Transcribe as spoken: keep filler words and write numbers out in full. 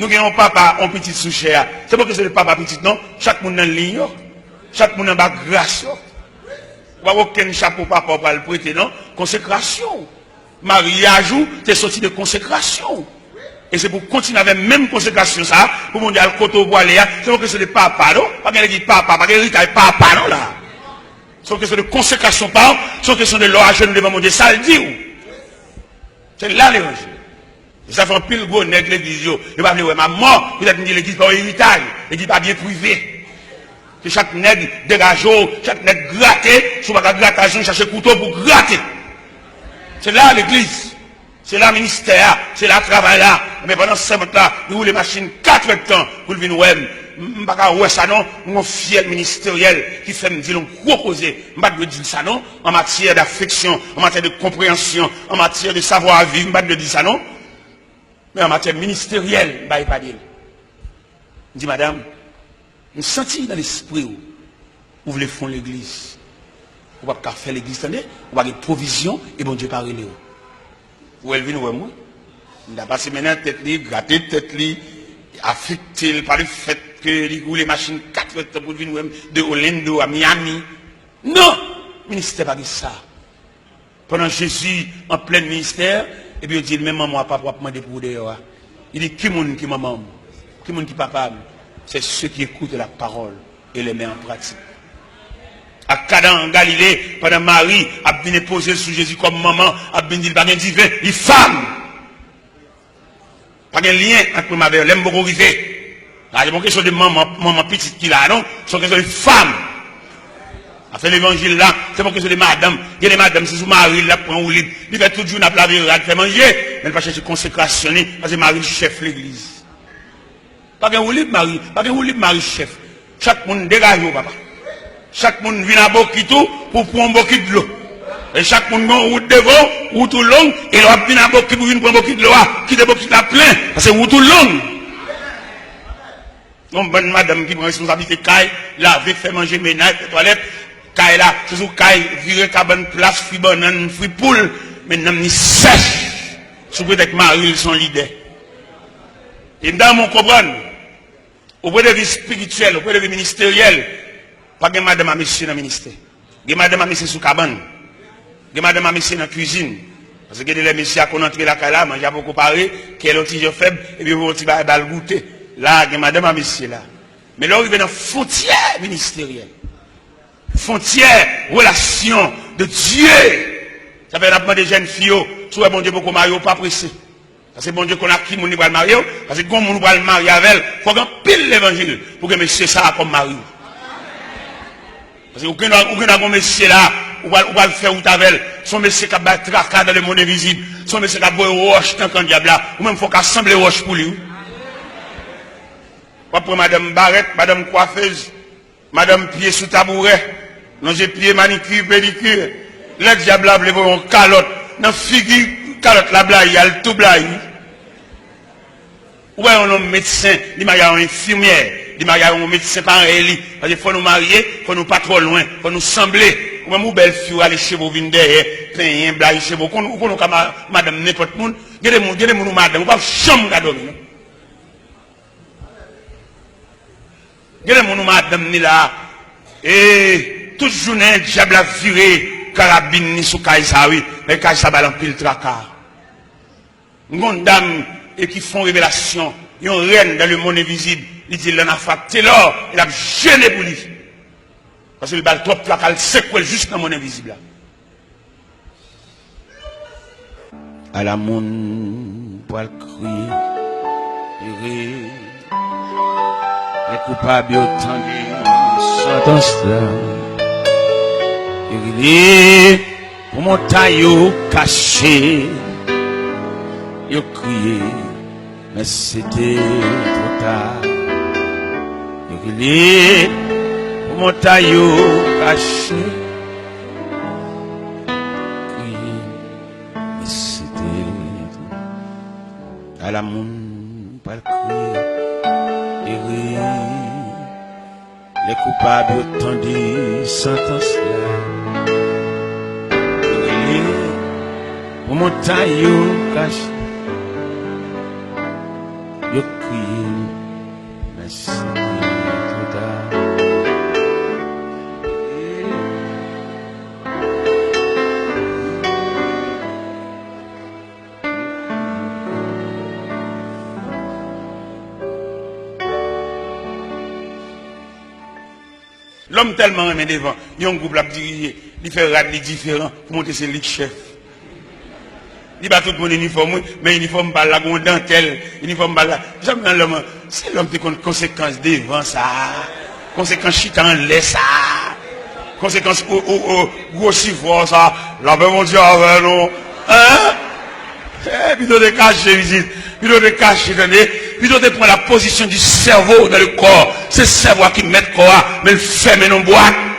Nou gen yon papa, yon pitit sou chè a. Se pa kesyon de papa pitit, non. Chak moun nan liy yo. Chak moun anba gras yo. Ou pa gen okenn chapo papa w pral prete, non. Konsekrasyon w. Maryaj ou te soti de konsekrasyon w. E se pou w kontinye avè menm konsekrasyon sa a, pou Bondye al kote w pou ale a. Se pa kesyon de papa, non. Pa gen legliz papa, pa gen eritaj papa, non, la. Se yon kesyon de konsekrasyon pa w, se yon kesyon de lè w ajenou devan Bondye, sa l di w. Se la levanjil. E sa fè anpil gwo nèg legliz yo, yo pa vle wè m ap mò, poutèt m di legliz pa yon eritaj, legliz pa byen prive. Se chak nèg degaje w, chak nèg grate, si w pa ka grate ajenou, chache kouto pou grate. Se la legliz. Se la ministè a, se la travay la. Men pandan sèmant la, li woule machin katrèdtan pou l vin wè m. M, m pa ka wè sa non, m gon fyèl ministeryèl ki fè m di l yon gwo koze. M pa t dwe di l sa non, an matyè dafeksyon, an matyè de konpreyansyon, an matyè de savwa viv, m pa t dwe di l sa non. Men an matyè ministeryèl, m pa epanye l. M di, madanm, m santi nan lespri w, ou vle fè yon legliz. Ou p ap ka fè legliz, tande? Ou pa gen pwovizyon e Bondye pa rele w. Ou wè l vin wè m, wi. M ta pase men nan tèt li, grate tèt li, afekte l pa le fèt ke li woule machin katrèdtan pou l vin wè m de Orlando a Miami. Non! Ministè pa gen sa. Pandan Jezi an plen ministè, epi yo di l, men manman w a papa w ap mande pou ou deyò a. Li di, ki moun ki manman m? Ki moun ki papa m? C'est ceux qui écoutent la parole et les mettent en pratique. Ak Kana an Galile, pandan Mari ap vin enpoze l sou Jezi kòm manman, ap vin di l pa gen diven, li fam. Pa gen lyen ant mwen avè yo, lè m poko rive. La, se pa yon kesyon de manman, manman pitit ki la a, non. Se yon kesyon de fam. Afè levanjil la, se pa yon kesyon de madanm. Gen de madanm, se sou mari l ap pran woulib. Li fè tout jounen ap lave rad, fè manje, men l pa chèche konsekrasyon li, paske mari l chèf legliz. Pa gen woulib mari, pa gen woulib mari chèf. Chak moun degaje w, papa. Chak moun vin a bokit ou pou w pran yon bokit dlo. E chak moun gen yon wout devan w, wout ou long, e lè w ap vin a bokit pou w vin pran bokit dlo a, kite bokit la plen, paske wout ou long. Yon bann madanm ki pran responsablite kay, lave, fè manje, menaj, fè twalèt, kay la, se sou kay, vire kabann, plas, fri bannann, fri poul, men nanm ni sèch, sou pretèks mari l se yon lidè. E m ta renmen w konprann. Ou pwen de vi espirityèl, ou pwen de vi ministeryèl. Pa gen madanm a mesye nan ministè. Gen madanm a mesye sou kabann. Gen madanm a mesye nan kwizin. Paske gen de lè mesye a konn antre lakay la, manje a poko pare, kè l yon ti jan fèb, epi yo yon ti bagay ba l goute. La, gen madanm a mesye la. Men lè w rive nan fwontyè ministeryèl, fwontyè relasyon de Dye, sa fè n ap mande jèn fi yo, si w wè Bondye poko marye w, pa prese. Paske Bondye konn ak ki moun li pral marye w, paske gon moun ou pral marye avè l, fòk anpil levanjil pou gen mesye sa a kòm mari w. Paske ou gen dwa, ou gen dwa gon mesye la, ou pral, ou pral fè wout avè l, se yon mesye k ap bay traka dans le monde invisible, se yon mesye k ap voye wòch nan kan dyab la, ou menm fò w ka sanble wòch pou li wi. W ap pran madanm barèt, madanm kwafez, madanm pye sou tabourè, lonje pye, manikir, pedikir. Lè dyab la vle voye yon kalòt nan figi, kalòt la blayi, al tou blayi. Ou wè yon nonm medsen, li marye a yon enfimyè, li marye a yon medsen parèy li. Paske fò nou marye, fò nou pa twò lwen, fò nou sanble. Ou menm ou bèl fi, ou rale cheve w vin dèyè, penyen, blayi cheve w. Ou konn, ou konn ou ka ma-, madanm nenpòt moun. Gen de moun, gen de moun ou madanm, ou p ap janm ka dòmi non. Gen de moun ou madanm ni la, e tout jounen dyab la vire karabin ni sou kay sa wi, men kay sa ba l anpil traka. M gon dam e ki fè yon revelasyon, yon rèn dans le monde invisible, li di l ann a frape Telò, e l ap jene pou li. Paske l ba l twòp traka, l sekwe l jis nan monn envizib la. Ala moun pral kriye, ere. Lè koupab yo tande santans la, yo rele pou montay yo kache, yo kriye. Men se te twò ta. Yo rele pou montay yo kache, kriye, men se te twò ta. Ala moun pral kriye, ere. Lè koupab yo tande santans la, yo rele pou montay yo kache. Yo kriye m, men se twò ta. Lòm tèlman renmen devan, yon gwoup l ap dirije, li fè rad li diferan, pou montre se li k chèf. Li ba tout moun inifòm, wi, men inifòm pa l la, gen yon dantèl, inifòm pa l la. Janm nan lòm, si lòm te konn konsekans devan sa, konsekans chita anlè sa, konsekans o, o, o, gwo sivò sa, lapè Bondye avè nou. Hein? Eh, pito te kache, pitit. Pito te kache, tande. Pito te pran la position du cerveau dans le corps. Se sèvo a ki mèt kò a, men l fèmen nan bwat.